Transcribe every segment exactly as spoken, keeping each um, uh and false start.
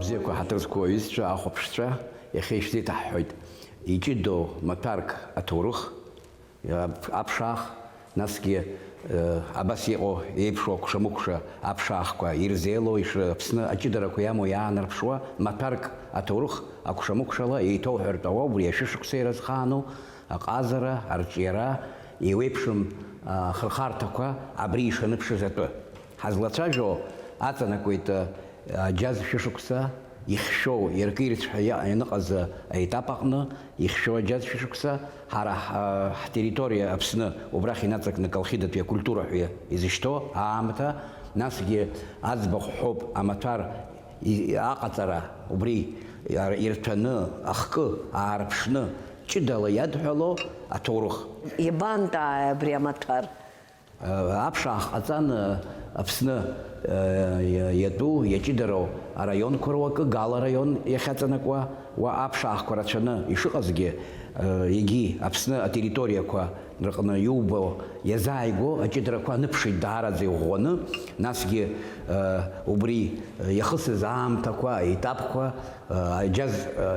Бзиақәа, ҳаҭыр зқәу аҩызцәа, ахәаԥшцәа, иахьа ишәзеиҭаҳҳәоит иҷыдоу маҭәарк аҭоурых, аԥшаах, насгьы, э, абас иҟоу еиԥшу акәша-мыкәша аԥшаахқәа ирзеилоу, иш-, Аԥсны аҷыдарақәа иамоу иаанарԥшуа маҭәарк аҭоурых акәша-мыкәшала еиҭоуҳәартә ауа, убри ашәышықәса иразҟаану аҟазара, арҿиара, еиуеиԥшым, а, ахырхарҭақәа абри ишаныԥшыз атәы. Ҳазлацәажәо аҵанакуеит, а, аџьаз шәышықәса, ихьшәоу, иаркирц ҳәа иа-, ианыҟаз аетап аҟны, ихьшәоу аџьаз шәышықәса, ҳара ҳ-, ҳтерриториа Аԥсны убрахь инаҵакны Колхидатәи акультура ҳәа изышьҭоу аамҭа, насгьы аӡбахә ҳәоуп амаҭәар и-, аҟаҵара, убри ар-, ирҭәаны, ахкы аарԥшны, ҷыдала иадҳәало аҭоурых. Иабантәааи абри амаҭәар? Аԥшаах ҟаҵан, Аԥсны, иа-, иатәу, иаҷыдароу араионқәа руакы, Гала араион иахьаҵанакуа, уа аԥшаахқәа рацәаны ишыҟазгьы, егьи Аԥсны атерриториақәа рҟны иубо, иазааигәоу аҷыдарақәа аныԥшит даараӡа иӷәӷәаны, насгьы, убри иахысыз аамҭақәа, аетапқәа, аџьаз,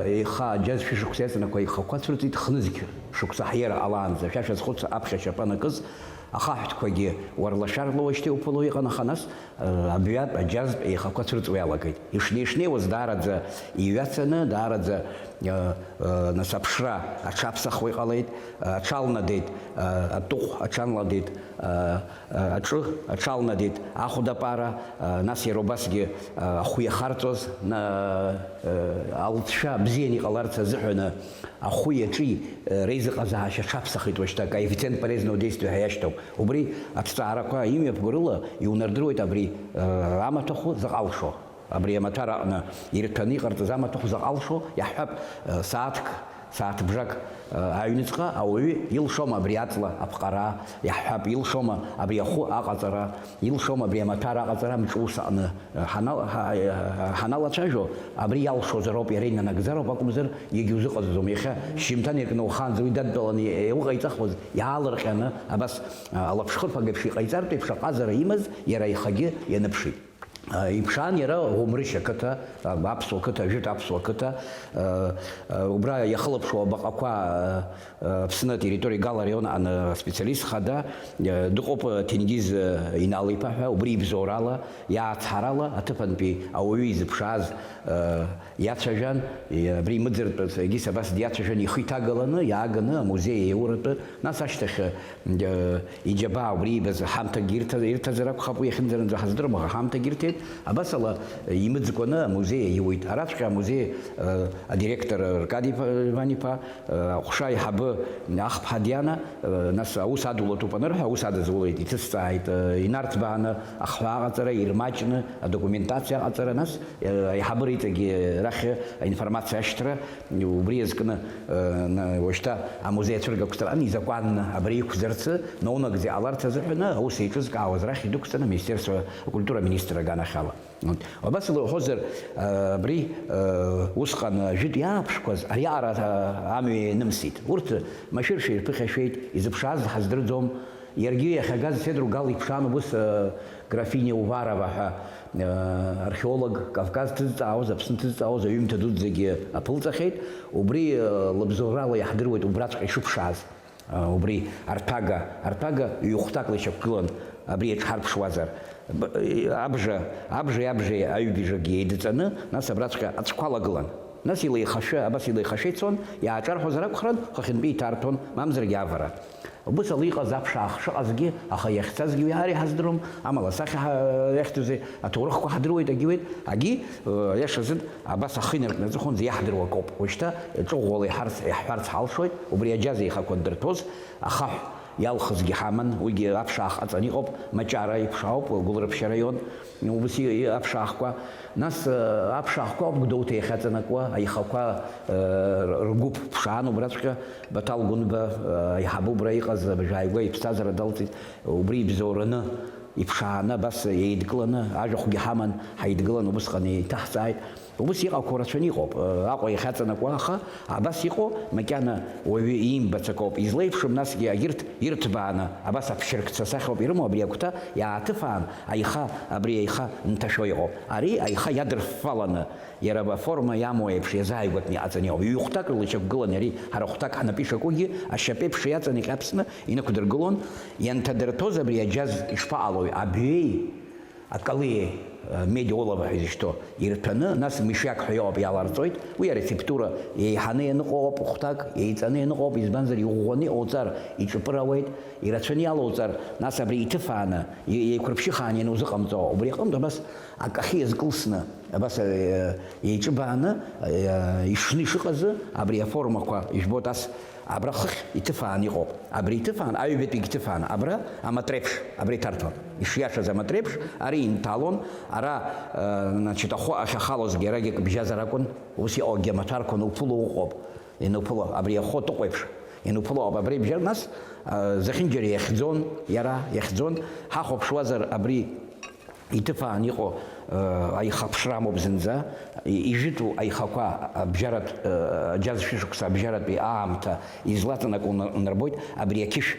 еиха аџьаз шәышықәса иаҵанакуа ихақәа цәырҵит, хнызқь шықәса ҳиара ҟалаанӡа, шәа шәазхәыц, аԥхьа ашьапы анакыз, ахаҳәҭқәагьы уарлашәарлоуашьҭеи уԥыло иҟан, аха нас, э, абҩатә, аџьазтә еихақәа цәырҵуа иалагеит. Ишнеи-шнеиуаз даараӡа иҩацаны, даараӡа, э, э, нас аԥшра аҽаԥсахуа иҟалеит, э, аҽалнадеит, э, атыхә аҽалнадеит, э, э, аҿы аҽалнадеит, ахәдапара, э, нас иара убасгьы, э, ахәы иахарҵоз, на-, э, алҵшәа бзианы иҟаларц азыҳәаны, ахәи аҿи, э, реизыҟазаашьа аҽаԥсахит уажәшьҭа, коэффициент полезного действия ҳәа иашьҭоуп. Убри аҭҵаарақәа имҩаԥгоу рыла иунардыруеит абри, э, амаҭәахә заҟа алшо. Абри амаҭәар аҟны ирҭәаны иҟарҵаз амаҭәахә заҟа алшо, иаҳҳәап, э, сааҭк, сааҭ бжак, э, аҩныҵҟа ауаҩы илшома абри аҵла аԥҟара, иаҳҳәап, илшома абри ахәы аҟаҵара, илшома абри амаҭәар аҟаҵара амҿус аҟны. Ҳанал-, ҳа-, ҳаналацәажәо, абри иалшозароуп, иара инанагӡароуп акәымзар, иагьузыҟаҵаӡом. Иахьа шьжьымҭан иркны ухаанӡа уи дадтәаланы иауҟаиҵахуаз, иаалырҟьаны, абас, а, алаԥшхырԥага еиԥш иҟаиҵартә еиԥш аҟазара имаз, иара ихагьы ианыԥшит. А, иԥшаан иара Ӷәымрышь ақыҭа, а, аԥсуа қыҭа, ажәытә аԥсуа қыҭа, а, а, убра иахылаԥшуа абаҟақәа, а, Аԥсны атерриториа Гала араион аҟны аспециалист хада, э, дыҟоуп, э, Ҭенгиз, э, Инал-иԥа ҳәа, убри ибзоурала, иаацҳарала, аҭыԥантәи ауаҩы изыԥшааз, э, иацәажәан, э, абри имыӡыртәыз, егьыс абас диацәажәан, ихы иҭагаланы, иааганы амузеи аиуратәы, нас ашьҭахь, э, иџьабаа убри иибаз ҳамҭакгьы ирҭа-, ирҭазар акәхап, уи иахьынӡаранӡа ҳаздыруам, аха ҳамҭакгьы ирҭеит, абасала, э, имыӡкәаны амузеи аиуеит. Араҵәҟьа амузеи, э, адиректор Аркади Иван-иԥа, Аҟәша аиҳабы Ахԥҳа Диана, нас аус адулатәуп анырҳәа, аус адызулеит, иҭысҵааит, инарҭбааны ахҳәаа аҟаҵара, ирмаҷны адокументациа аҟаҵара, нас аиҳабыра иҵегьы рахь аинформациа ашьҭра, убри иазкны, на-, уажәшьҭа амузеи ацәыргақәҵаран изакәанны абри иқәзарцы, наунагӡа иҟаларц азыҳәаны аус еиҿызкаауаз рахь идәықәҵаны Министерство акультура аминистр аганахьала. Абас илоуҳәозар, абри, усҟан ажәытә иааԥшқәаз ариаҟара амҩа ианымсит. Урҭ машәыршәа ирԥыхьашәеит, изыԥшааз ҳаздырӡом. Иаргьы иахьагаз Седру Гал иԥшаан убыс, графиня Уварова ҳәа, археолог, Кавказ ҭызҵаауаз, Аԥсны ҭызҵаауаз аҩымҭа дуӡӡагьы аԥылҵахьеит. Убри, лыбзоурала иаҳдыруеит убраҵәҟьа ишыԥшааз. Убри арҭәага, арҭәага ҩ-хәҭакла ишьақәгылан, абри еиҿҳарԥшуазар. Б-, абжа, абжеи абжеи аҩбжагьы еидҵаны, нас абраҵәҟьа ацәқәа алагылан. Нас илеихашәа, абас илеихашәа ицон, иааҿарҳәозар акәхарын, хыхьынтәи иҭарҭәон, мамзаргьы авара. Убыс ала иҟаз аԥшаах шыҟазгьы, аха иахьцазгьы уи ар иҳаздырам, амала асахьа ҳа-, иахьӡузеи, аҭоурыхқәа ҳадыруеит, агьиуеит, агьи, э, иашазын, Абас ахы инаркны аҵыхәанӡа иаҳдыруа акоуп. Уажәшьҭа ҿыӷәӷәала иҳарц-, иаҳҳәарц ҳалшоит, убри аџьаз еихақәа дырҭәоз, ахаҳә иалхызгьы ҳаман, уигьы аԥшаах ҟаҵаны иҟоуп, Маҷара иԥшаауп, Гәылрыԥшь араион, убас и-, и-, аԥшаахқәа. Нас, э, аԥшаахқәа ауп Гәдоуҭа иахьаҵанакуа, аихақәа, э, р-, ргәыԥ ԥшаан убраҵәҟьа, Баҭал Гәынба, э, аиҳабы убра иҟаз, абыржәы ааигәа иԥсҭазаара далҵит, убри ибзоураны иԥшааны, абас еидкыланы, ажәахәгьы ҳаман, ҳаидгылан, убысҟан еиҭаҳҵааит. Убыс иҟақәоу рацәаны иҟоуп, Аҟәа иахьаҵанакуа, аха абас иҟоу макьана уаҩы иимбац акоуп. Излеиԥшым насгьы агьырҭ ирҭбааны, абас аԥшьыркца сахьоуп ирымоу абри агәҭа иааҭыфаан, аиха, абри аиха нҭашәо иҟоуп. Ари аиха иадырффаланы, иара аформа иамоу еиԥш иазааигәатәны иҟаҵаны иҟоуп. Ҩ-хәҭак рыла ишьақәгыланы, ари ҳара хәҭак ҳнапы ишакугьы ашьапеиԥш иаҵаны иҟьаԥсны инықәдыргылон. Ианҭадырҭоз абри аџьаз ишԥаҟалои, абҩеи, акалиеи, медь олово ҳәа изышьҭоу ирҭәаны, нас мышьак ҳәа иҟоуп, иаларҵоит. Уи арецептура еиҳаны ианыҟоу ауп, хәҭак еиҵаны ианыҟоу ауп, избанзар, иӷәӷәаны иҟауҵар, иҿыпыр ауеит, ирацәаны иалоуҵар, нас абри иҭыфааны, е-, еиқәырԥшьыхаан ианузыҟамҵо, убри аҟынтә абас акахьы иазкылсны, абас, э, еиҿыбааны, э, ишны ишыҟазы, абри аформақәа ижәбоит, ас абра хыхь иҭыфаан иҟоуп. Абри иҭыфаан, аҩбатәигь иҭыфаан. Абра аматреиԥш, абра иҭарҭәон. Ишиашаз аматреиԥш, ари инҭалон, ара, э, значит, ахәы ахьахалозгьы арагьы акы бжьазар акәын, ус иҟоугьы амаҭәарқәа ануԥыло уҟоуп. Иануԥыло, абри ахәы атыҟәеиԥш, иануԥыло ауп. Абри бжьар, нас, э, зехьынџьара иахьӡон, иара иахьӡон. Ҳахәаԥшуазар, абри иҭыфаан иҟоу, э, аихаԥшра амоуп зынӡа, и-, ижәытәу аихақәа абжьаратә, э, џьаз шәышықәса абжьаратәи аамҭа излаҵанакуа уна-, унарбоит, абри ақьышә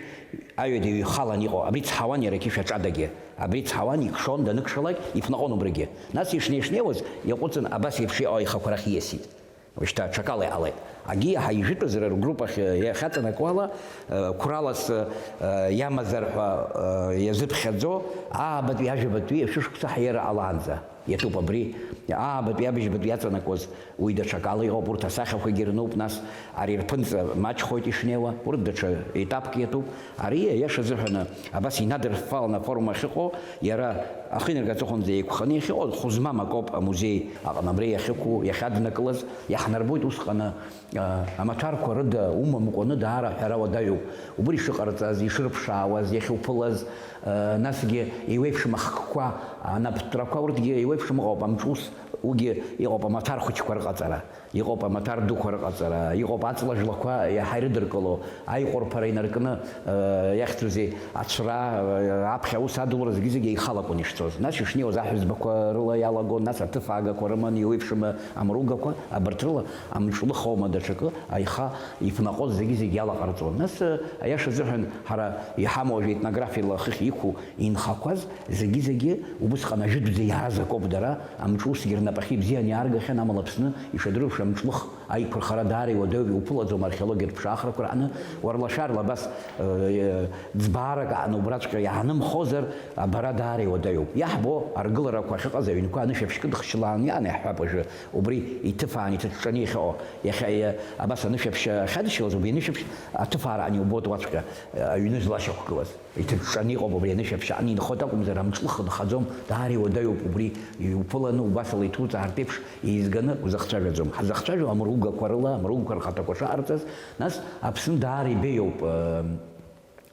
аҩада иҩхалан иҟоу, абри цҳауан иара ақьышә аҿадагьы, абри цҳауан икшон, даныкшалак иԥнаҟон убригьы. Нас ишнеи-шнеиуаз иаҟәыҵын, абас еиԥш иҟоу аихақәа рахь ииасит. Уажәшьҭа аҽакала иҟалеит. Агьи иаҳа ижәытәызар ргруппахь иахьаҵанакуала, э, қәралас, э, иамазар ҳәа, э, иазыԥхьаӡо, аабатәи, ажәабатәи ашәышықәса ҳиара ҟалаанӡа иатәуп абри. Аабатәи, абыжьбатәи иаҵанакуаз уи даҽакала иҟоуп, урҭ асахьақәагьы рнуп, нас ари рԥынҵа маҷхоит ишнеиуа, урҭ даҽа етапк иатәуп. Ари, аиаша азыҳәаны, абас инадырффаланы аформа ахьыҟоу, иара ахы инарго аҵыхәанӡа еиқәханы иахьыҟоу, хәы змам акоуп амузеи аҟны абра иахьықәу, иахьаднакылаз, иаҳнарбоит усҟаны, а, амаҭәарқәа рыда умамкәаны даара аҳәара уадаҩуп. Убри ишыҟарҵаз, ишырԥшаауаз, иахьуԥылаз, а, насгьы еиуеиԥшым ахкқәа, анаптрақәа, урҭгьы еиуеиԥшым ыҟоуп, амҿус, уигьы иҟоуп амаҭәар хәыҷқәа рыҟаҵара. Иҟоуп амаҭәар дуқәа рыҟаҵара, иҟоуп аҵла жәлақәа иаҳа ирыдыркыло, аиҟәырԥара инаркны, э, иахьӡузеи, ацәра, э, аԥхьа аус адулара зегьы-зегьы еихалакәын ишцоз. Нас ишнеиуаз аҳәызбақәа рыла иалагон, нас аҭыфаагақәа рыман, иуеиԥшым амругақәа, абарҭ рыла амҿлыхоума даҽакы, аиха иԥнаҟоз зегьы-зегьы иалаҟарҵон. Нас, э, аиаша азыҳәан, ҳара иҳамоу ажәа етнографиала хыхь иқәу инхақәаз зегьы-зегьы убысҟан ажәытәӡа иааз акоуп дара, амҿусгьы рнапахьы ибзианы иааргахьан, амала Аԥсны ишадыру еиԥш амҿлых аиқәырхара даара иуадаҩуп, иуԥылаӡом археологиатә ԥшаахрақәа раҳаны, уарлашәарла абас, э, ӡбаарак аҟны убраҵәҟьа иаанымхозар, абара даара иуадаҩуп. Иаҳбо аргыларақәа ахьыҟаз аҩнқәа анышә аԥшь кыдыхшьылаан иааны иаҳҳәап уажәы, убри иҭыфаан иҭыҿҿаны иахьыҟоу. Иахьа, иа-, абас анышә аԥшь ахьадшьылаз, убри анышә аԥшь аҭыфаара аҟны иубоит уаҵәҟьа, э, аҩны злашьақәгылаз. Иҭыҿҿаны иҟоуп, убри анышә аԥшь аҟны инхоит акәымзар, амҿлых нхаӡом, даара иуадаҩуп, убри иуԥыланы убасала иҭуҵаартә еиԥш еизганы узахцәажәаӡом. Ҳзахцәажәо амругақәа рыла, амругақәа рхаҭақәа шаҟарҵаз, нас Аԥсны даара ибеиоуп, э,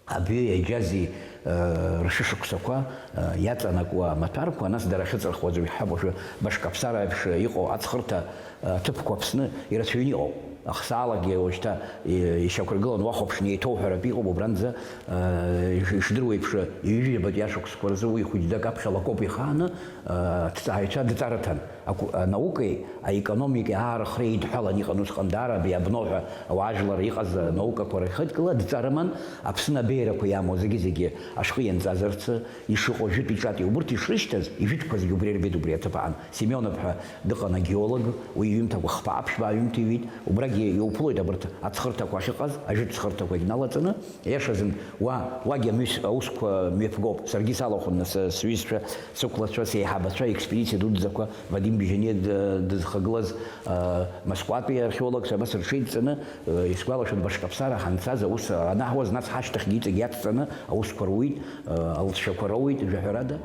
абҩеи аџьази, э, ршәышықәсақәа, э, иаҵанакуа амаҭәарқәа, нас дара ахьыҵырхуа аӡәы иҳәап, уажәы Башкаԥсара еиԥш иҟоу аҵхырҭа, э, ҭыԥқәа Аԥсны ирацәаҩны иҟоуп. Ахсаалагьы уажәшьҭа, э, ишьақәыргылан уахәаԥшны еиҭоуҳәаратәы иҟоуп, убранӡа, э, иш-, ишдыруа еиԥш, ҩажәижәабатәи ашықәсқәа рзы уи хәыҷӡак аԥхьалакоуп ихааны, э, аҭҵааҩцәа дҵарыҭан. Аку-, анаукеи аекономикеи аарыхра еидҳәалан иҟан усҟан даара абри абноҳәа ауаажәлар иҟаз анаукақәа рыхыдкыла дҵарыман, Аԥсны абеиарақәа иамоу зегьы-зегьы ашәҟәы ианҵазарц ишыҟоу жәытә иҿатәи убырҭ ишрышьҭаз, ижәытәқәа зегьы убри ирбеит, убри аҭыԥ аҟан. Семенов ҳәа дыҟан агеолог, уи иҩымҭақәа хԥа-аԥшьба аҩымҭа иҩит, убрагьы иуԥылоит абарҭ аҵхырҭақәа ахьыҟаз, ажәытә цхырҭақәагь налаҵаны, Иашазын, уа, уагьы амҩс-, аусқәа мҩаԥгоуп. Саргьы салахәын, нас, сҩызцәа, сықәлацәа, сеиҳабацәа, аекспедициа дуӡӡақәа, Вадим Бежьаниа д-, дызхагылаз, а, Москватәи археологцәа, абас рҽеидҵаны, а, исгәалашәоит, Башкаԥсара ҳанцаз аус анаҳуаз, нас ҳашьҭахьгьы иҵегь иацҵаны аусқәа руит, а, алҵшәақәа роуит, жәаҳәарада.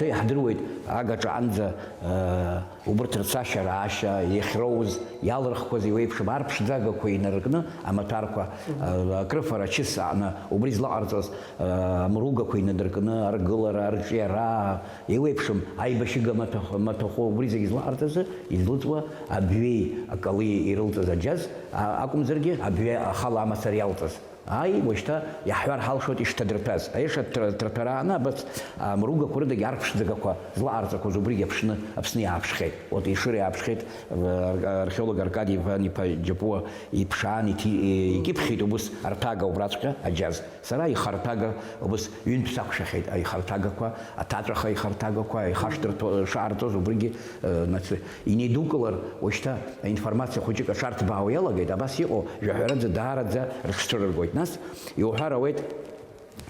Иаҳдыруеит, агаҿаанӡа, э, убырҭ рцашьа-раашьа, иахьроуз, иалырхқәаз еиуеиԥшым арԥшӡагақәа инаркны, амаҭәарқәа, э, акрыфара ачыс аҟны убри злаҟарҵаз, э, амругақәа инадыркны, аргылара, арҿиара, еиуеиԥшым аибашьыга маҭәах-, маҭәахәы убри зегьы злаҟарҵазы, излыҵуа абҩеи акалеи ирылҵыз аџьаз, а-, акәымзаргьы, абҩа ахала амацара иалҵыз. Ааи, уажәшьҭа иаҳҳәар ҳалшоит ишҭадырҭәаз. Аиаша ҭра-, ҭраҭәарааны абас, а, мругақәа рыдагьы арԥшӡагақәа злаҟарҵақәоз убригь Аԥшны, Аԥсны иааԥшхьеит. Вот Ешыра иааԥшхьеит, ар-, археолог Аркади Иван-иԥа Џьапуа иԥшаан, иҭи-, икьыԥхьит убыс арҭага убраҵәҟьа аџьаз. Сара ихарҭага убыс ҩынтә сақәшәахьеит, аихарҭагақәа, аҭаҵәаха ихарҭагақәа, аихашҭырҭәо шаҟарҵоз убригьы, э, наци-, инеидукылар, уажәшьҭа аинформациа хәыҷык аҽарҭбаауа иалагеит, абас иҟоу жәаҳәараӡа даараӡа рыҽцәырыргоит. Нас, иуҳәар ауеит,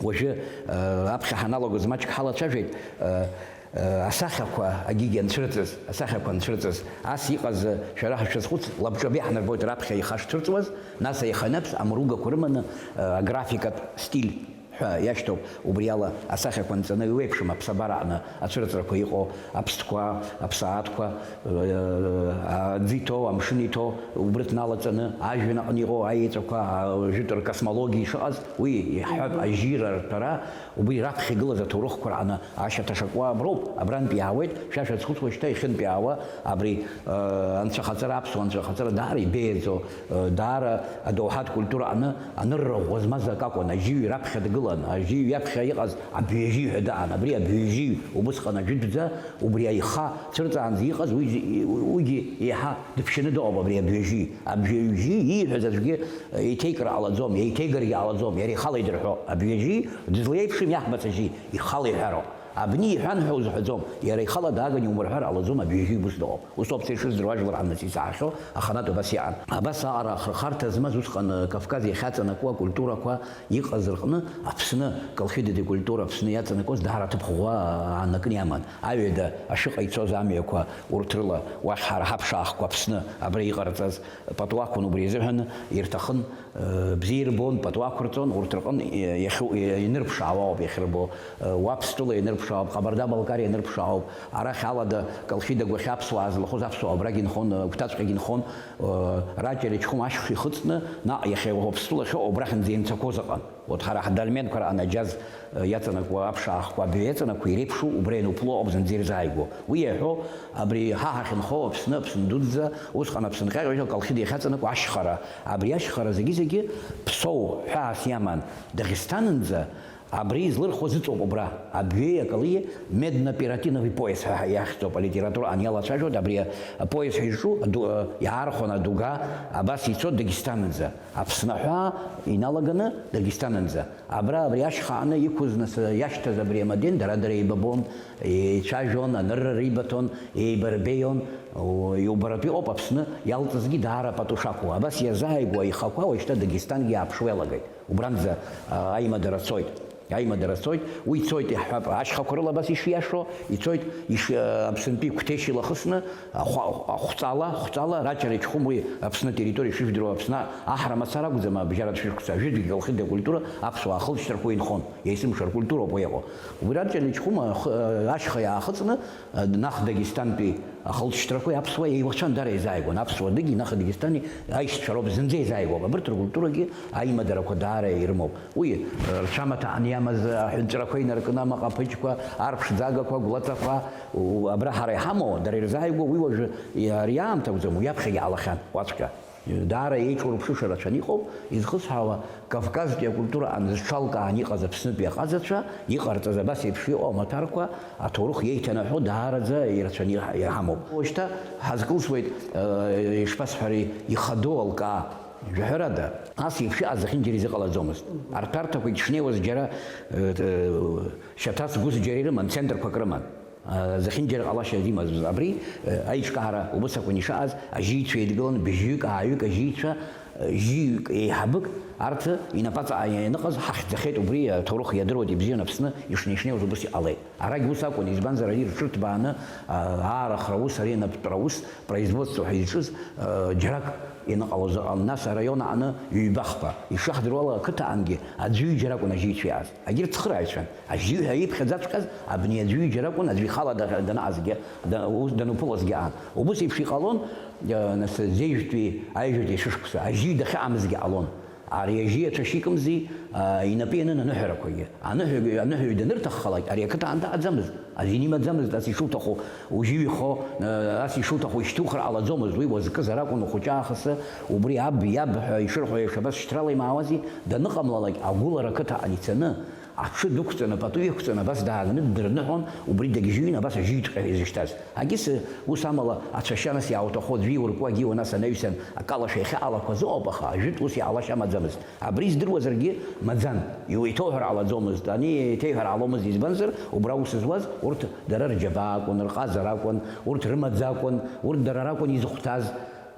уажәы, э, аԥхьа ҳаналагоз маҷк ҳалацәажәеит, э, э, асахьақәа агьигьы анцәырҵыз, асахьақәа анцәырҵыз, ас иҟаз, э, шәара шәазхәыц, лабҿаби ҳнарбоит раԥхьа ихашҭырҵуаз, нас аиханаԥс амругақәа рыманы, э, аграфикатә стиль ҳәа иашьҭоуп, убри ала асахьақәа нҵаны еиуеиԥшым аԥсабара аҟны ацәырҵрақәа иҟоу аԥстәқәа, аԥсаатәқәа, э, аӡы иҭоу, амшын иҭоу, убрыҭ налаҵаны, ажәҩан аҟны иҟоу аеҵәақәа, а, жәытә ркосмологиа ишыҟаз, уи иаҳҳәап, ажьира рҭәара, убри раԥхьа игылаз аҭоурыхқәа раҟны ашьаҭа шакуа аброуп, абрантә иаауеит, шәа шәазхәыцуа шьҭа иахьынтә иаауа, абри, э, анцәахаҵара, аԥсуа анцәахаҵара даара ибеиаӡоу, э, даара адоуҳатә культура аҟны анырра ӷәӷәа змаз акы акәын, ажьыҩ раԥхьа дгылан, ажьыҩ иаԥхьа иҟаз абҩажьи ҳәа даан, абри абҩажьи убысҟан аӡәытәӡа убри аиха цәырҵаанӡа иҟаз уи зи-, уигьы еиҳа дыԥшьаны дыҟоуп абри абҩажьи. Абҩажьи ииҳәаз аӡәгьы еиҭеикыр ҟалаӡом, еиҭеигаргьы ҟалаӡом, иара ихала идырҳәо. Абҩажьи дызлеиԥшым иаҳбац ажьи ихала иҳәароуп. Абни иҳәан ҳәа узҳәаӡом, иара ихала дааган иумырҳәар ҟалаӡом, абҩажьи убыс дыҟоуп. Ус ауп са ишыздыруа ажәлар ҳаннас исаҳахьоу аханатә абас иҟан. Абас аҟара ахырхарҭа змаз усҟан, э, Кавказ иахьаҵанакуа акультурақәа иҟаз рҟны Аԥсны, Колхидатәи акультура Аԥсны иаҵанакуаз даара аҭыԥ ӷәӷәа аанакны иаман. Аҩада ашәыҟа ицоз амҩақәа урҭ рыла, уахь ҳара ҳаԥшаахқәа Аԥсны абра иҟарҵаз пату ақәын, убри азыҳәан ирҭахын, э, бзиа ирбон, пату ақәырҵон, урҭ рҟын, э, иахьу-, э, ианырԥшаауа ауп иахьырбо, э, Уаԥстәыла ианырԥшаауа ауп, Ҟабарда-Балкариа ианырԥшаауа ауп, арахь алада Колхида агәахьы аԥсуаа злахәыз аԥсуаа абрагь инхон, э, агәҭаҵәҟьагь инхон, э, Раҷ Ачхәым ашьха ихыҵны, наҟ иахьа Уаԥстәыла ахьыҟоу абрахь нӡеимцақәоз ыҟан. Вот ҳара ҳдольменқәа раан аџьаз, э, иаҵанакуа аԥшаахқәа абҩа иаҵанакуа иреиԥшу убра иануԥыло ауп зынӡа ирзааигәоу. Уи иаҳәо, абри ҳа ҳахьынхо Аԥсны, Аԥсны дуӡӡа, усҟан Аԥсны ҟьаҟьоит Колхида иахьаҵанакуа ашьхара. Абри ашьхара зегьы-зегьы Ԥсоу ҳәаас иаман Дагестанынӡа, абри излырхуа зыҵоуп убра. Абҩеи акалеи медно-перотиновый пояс ҳәа иахьӡуп алитератураҟны иалацәажәоит, абри апояс ҳәа изҿу аду-, иаархәаны адуга абас ицоит Дагестанынӡа. Аԥсны аҳәаа иналаганы Дагестанынӡа. Абра, абри ашьха аҟны иқәыз нас иашьҭаз абри амаден, дара-дара еибабон, еицәажәон, анырра рибаҭон, еибарбеион. О, иубаратәы иҟоуп Аԥсны иалҵызгьы даара пату шақәу. Абас иазааигәоу аихақәа уажәшьҭа Дагестангьы иааԥшуа иалагеит. Убранӡа, а, аимадара цоит. Аимадара цоит. Уи цоит, иаҳҳәап, ашьхақәа рыла абас ишиашоу, ицоит иш-, а, Аԥсынтәи Қәҭешь илахысны, Ахәа-, ахәҵала, хәҵала, Раҷ Ачхәым уи Аԥсны атерриториа шыжәдыруа, Аԥсны аҳра мацара акәӡам, абжьаратә шәышықәса, жәытәгьы Колхида акультура аԥсуаа ахылҵшьҭрақәа инхон, есымша ркультуроуп уи иҟоу. Убри Раҷ Ачхәым ахы-, ашьха иаахыҵны, нах Дагестантәи ахылҵшьҭрақәеи аԥсуа еиуацәан дара еизааигәан, аԥсуа дыги нах Дагестани аишьцәа роуп зынӡа еизааигәоуп, абарҭ ркультурагьы аимадарақәа даара ирымоуп. Уи, э, рцәамаҭәа аниамаз, э, аҳәынҵәрақәа инаркны, амаҟа ԥыџьқәа, арԥшӡагақәа, гәлаҵақәа, у-, абра ҳара иҳамоу, дара ирзааигәоу, уи уажәы, э, ари аамҭа акәӡам, уи аԥхьагьы иаалахьан, уаҵәҟьа. Даара еиҿурԥшыша рацәаны иҟоуп, изхысҳәаауа, Кавказтәи акультура анзыҽалкаан иҟаз Аԥснытәи аҟазацәа иҟарҵаз абас еиԥш иҟоу амаҭәарқәа аҭоурых иеиҭанаҳәо даараӡа ирацәаны иҳ-, иҳамоуп. Уажәшьҭа ҳазкылсуеит, э, ишԥасҳәари, ихадоу алкаа. Жәаҳәарада, ас еиԥш иҟаз зехьынџьара изыҟалаӡомызт. Арҭәарҭақәагь шнеиуаз џьара, э, э, шьаҭас гәыс џьара ирыман, центрқәак рыман. Э, зехьынџьара ҟалашьа имаз. Абри, э, аиҿкаара убыс акәын ишыҟаз, ажьыҩцәа еидгылан, бжьҩык, ааҩык ажьыҩцәа, Жьыҩк еиҳабык арҭ инапаҵаҟа ианыҟаз ҳахьӡахьеит, убри аҭоурых иадыруеит, ибзиан Аԥсны ишнеи-шнеиуаз убыс иҟалеит. Арагь ус акәын, избанзар, ари рҽырҭбааны, аа, аарыхра аус, ари анапытәра аус, производство ҳәа изҿыз, аа, џьарак ианыҟалоз ыҟан, нас араион аҟны ҩба-хԥа. Ишаҳдыруа ала, ақыҭаҟангьы аӡәы-ҩыџьа ракәын ажьыҩцәа иааз. Агьырҭ цхырааҩцәан. Ажьыҩ ҳәа иԥхьаӡаҵәҟьаз абни аӡәы-ҩыџьа ракәын, аӡәы ихала да-, данаҟазгьы, да-, ус дануԥылозгьы аан. Убыс еиԥш иҟалон, а, нас, зежәтәи, аҩажәатәи шышықәса, ажьыҩ дахьыҟамызгьы ҟалон. Ари ажьи ацәашьы икымзи, а, инапы ианын аныҳәарақәагьы. Аныҳәаҩ, аныҳәаҩ данырҭаххалак, ари ақыҭа аан даҟаӡамызт. Азин имаӡамызт, ас ишуҭаху, ужьы иҩхо, а, ас ишуҭаху ишьҭухыр ҟалаӡомызт. Уи уазкызар акәын, ухәыҷы аахысы, убри аб, иаб ҳәа ишырҳәо еиԥш, абас шьҭрала имаауази, даныҟамлалак, агәылара ақыҭа аан ицаны, аҽы дықәҵаны, пату иқәҵаны, абас дааганы ддырныҳәон, убри дагьжьыҩны, абас ажьыҩҵәҟьа изышьҭаз. Агьыс, ус амала, ацәашьа нас иаауҭаху аӡәы иуркуа агьиуа, нас анаҩсан акалашәа иахьаҟалақәаз ыҟоуп, аха ажәытә ус иҟалашьа амаӡамызт. Абри здыруазаргьы маӡан, иу-, иҭоуҳәар ҟалаӡомызт, ани иҭеиҳәар ҟаломызт, избанзар, убра аус зуаз урҭ дара рџьабаа акәын, рҟазара акәын, урҭ рымаӡа акәын, урҭ дара ракәын изыхәҭаз.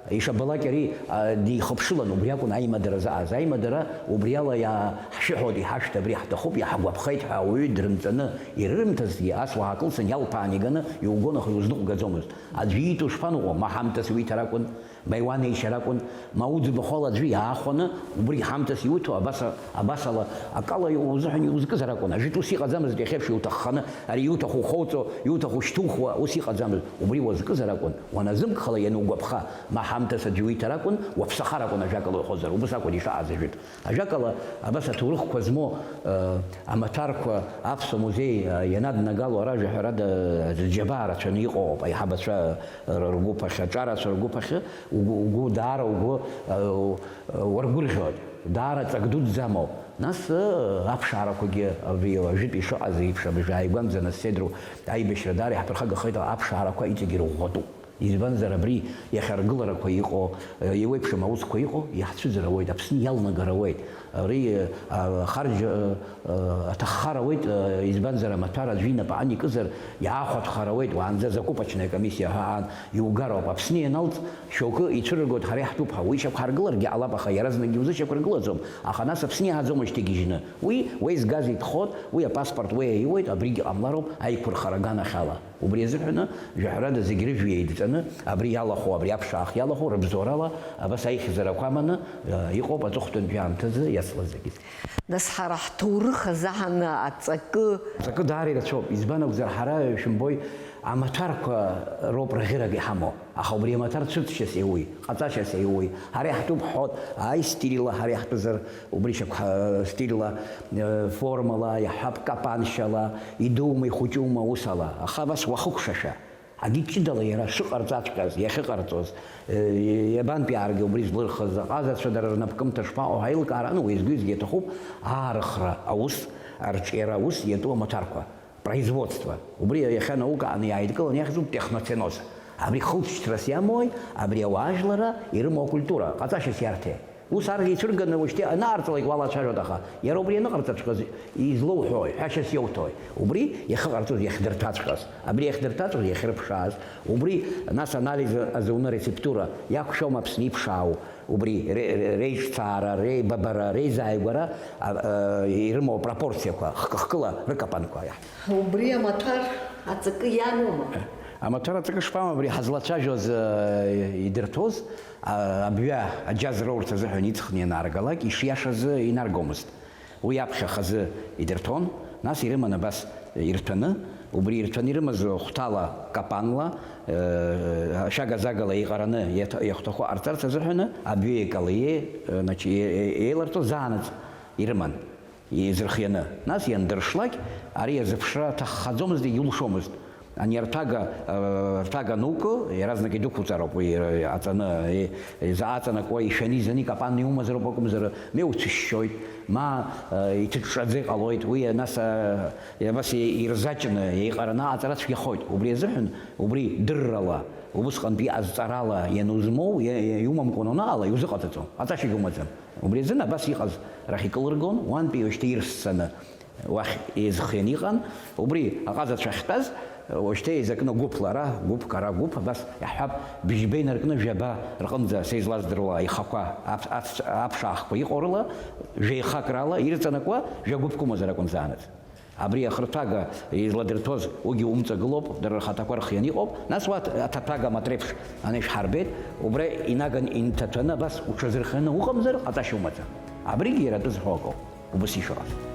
Ишабалак ари, а, дихыԥшылан, убри акәын аимадара зааз. Аимадара убриала иаа-, ҳшәыҳәоит, иҳашәҭ, абри ҳҭахуп, иаҳгәаԥхеит ҳәа ауаҩы дрынҵаны ирырымҭазҭгьы, ас уаакылсын, иалԥааны иганы иугон, аха иузныҟәгаӡомызт. Аӡәы иитәу шԥаныҟәо, ма ҳамҭас иуиҭар акәын, ма иуанеишьар акәын, ма уӡбахә ала аӡәы иаахәаны, убригь ҳамҭас иуҭо, абас, абасала акала узыҳәан иузкызар акәын. Ажәытә ус иҟаӡамызт, иахьеиԥш иуҭахханы, ари иуҭаху ухоуҵо, иуҭаху шьҭухуа, ус иҟаӡамызт. Убри уазкызар акәын, уаназымкхала ианугәаԥха, ма ҳамҭас аӡәы уиҭар акәын, уаԥсахар акәын, ажәакала уҳәозар, убыс акәын ишыҟаз ажәытә. Ажәакала, абас аҭоурыхқәа змоу, э, амаҭәарқәа Аԥсуа музеи, э, ианаднагало ара, жәаҳәарада, э, џьабаа рацәаны иҟоуп, аиҳабацәа р-, ргәыԥ ахь, аҿарацәа ргәыԥ ахь, угәы, угәы даара угәы, э, у-, уаргәырӷьоит, даара ҵак дуӡӡа амоуп. Нас, э, аԥшаарақәагьы абри уажәытә ишыҟаз еиԥш, абыржәы ааигәамӡаны асседру аибашьра даара иаҳԥырхагахеит, аԥшаарақәа иҵегь ирӷәӷәатәуп. Избанзар, абри иахьа аргыларақәа иҟоу, еиуеиԥшым аусқәа иҟоу иаҳцәыӡыр ауеит, Аԥсны иалнагар ауеит. Ари, а, харџь, а, а, аҭаххар ауеит, а, избанзар, амаҭәар аӡәы инапы аникызар, иаахәаҭхар ауеит, уаанӡа закупочная комиссиа ҳәа аан, иугароуп. Аԥсны ианалҵ, шьоукы ицәырыргоит, ҳара иаҳтәуп ҳәа, уи шьақәҳаргыларгьы ҟалап, аха иаразнакгьы узышьақәыргылаӡом. Аха нас Аԥсны иааӡом шьҭагьежьны. Уи, уеизгаз иҭхоит, уи апаспорт уи иаиуеит, абригьы ҟамлароуп, аиқәырхара аганахьала. Убри азыҳәаны, жәаҳәарада, зегь рыжәҩа еидҵаны, абри иалахәу, абри аԥшаах иалахәу, рыбзоурала абас аихьӡарақәа аманы, э, иҟоуп аҵыхәтәантәи аамҭазы иацлазаргьы. Нас ҳара ҳҭоурых азыҳәан аҵакы. Аҵакы даара ирацәоуп, избан акәзар, ҳара, шәымбои, амаҭәарқәа роуп раӷьырак иҳамоу, аха убри амаҭәар цәырҵшьас иауеи, ҟаҵашьас иауеи, ҳара иаҳтәуп ҳҳәоит, ааи, стильла ҳара иаҳтәызар, Убри шьақәҳа-, стильла, э, формала, иаҳҳәап, капаншьала, идуума, ихәыҷума, усала. Аха абас уахыкәшашәа, агьи ҷыдала иара шыҟарҵаҵәҟьаз, иахьыҟарҵоз, э, иабантәи ааргьы убри злырхыз, аҟазацәа дара рнапкымҭа шԥаҟоу ҳәа аилкаара ану, уеизгьы-уеизгьы иаҭахуп аарыхра аус, арҿиара аус иатәу амаҭәарқәа. Производство. Убри иахьа наукааны иааидкыланы иахьӡуп техноценоз. Абри хылҵшьҭрас иамои, абри ауаажәларра ирымоу акультура, ҟаҵашьас иарҭеи? Ус арҭ ицәырганы уажәшьҭа анаарҵалак уалацәажәоит, аха иара убри аныҟарҵаҵәҟьаз излоуҳәои, ҳәашьас иоуҭои? Убри иахьыҟарҵоз, иахьдырҭаҵәҟьаз, абри иахьдырҭаҵәҟьаз, иахьрыԥшааз, убри нас анализ азуны рецептура иақәшәома Аԥсны иԥшаау? Убри ре-, ре-, реиҿцаара, реибабара, реизааигәара, а, а, ирымоу апропорциақәа, хкы-хкыла рыкапанқәа иаҳ-. Убри амаҭәар аҵакы иамоума? Амаҭәар аҵакы шԥамоу, абри ҳазлацәажәоз, а, идырҭоз, а, абҩа аџьаз роурц азыҳәан иҵхны ианааргалак, ишиашаз инаргомызт. Уи аԥхьа хазы идырҭон, нас ирыман абас ирҭәаны, убри ирҭәаны ирымаз хәҭала, капанла, э, шәага-загала еиҟараны иаҭ-, иахәҭахәы ҟарҵарц азыҳәаны, абҩеи акалеи, э, значит, е-, е-, еиларҵо заанаҵ ирыман, изырхианы. Нас иандыршлак, ари азыԥшра ҭаххаӡомызт, егьылшомызт. Ани арҭага, э, арҭага нукы, иаразнак идәықәуҵароуп уи, э, аҵаны, э, иза-, аҵанакуа ишәаны изаны икапанны иумазароуп акәымзар, ма иуцәышьшьоит, ма, э, иҭыҿҿаӡа иҟалоит, уи, э, нас, э, абас и-, ирзаҷны, еиҟараны аҟаҵара цәгьахоит. Убри азыҳәан, убри дыррала, убысҟантәи азҵарала ианузмоу, иа-, иа-, иумамкәан уанаҟала, иузыҟаҵаӡом, ҟаҵашьагьы умаӡам. Убри азын абас иҟаз рахь икылыргон, уантәи уажәшьҭа ирссаны, уахь еизхианы иҟан, убри аҟазацәа ахьтәаз, Уажәшьҭа еизакны гәыԥла ара, гәыԥк ара, гәыԥ, абас иаҳҳәап, быжьба инаркны жәаба рҟынӡа, са излаздыруа, аихақәа, аԥ-, аԥ-, аԥшаахқәа иҟоу рыла, жәеихакрала ирҵанакуа, жәа-гәыԥк умазар акәын заанаҵ. Абри ахырҭәага изладырҭәоз уигьы умҵагылоуп, дара рхаҭақәа рхианы иҟоуп, нас уа аҭ-, аҭаҭәага аматреиԥш анышә ҳарбеит, убра инаган инҭаҭәаны абас уҽазырхианы уҟамзар, ҟаҵашьа умаӡам. Абригьы иара атәы зҳәо акоуп, убыс ишәо.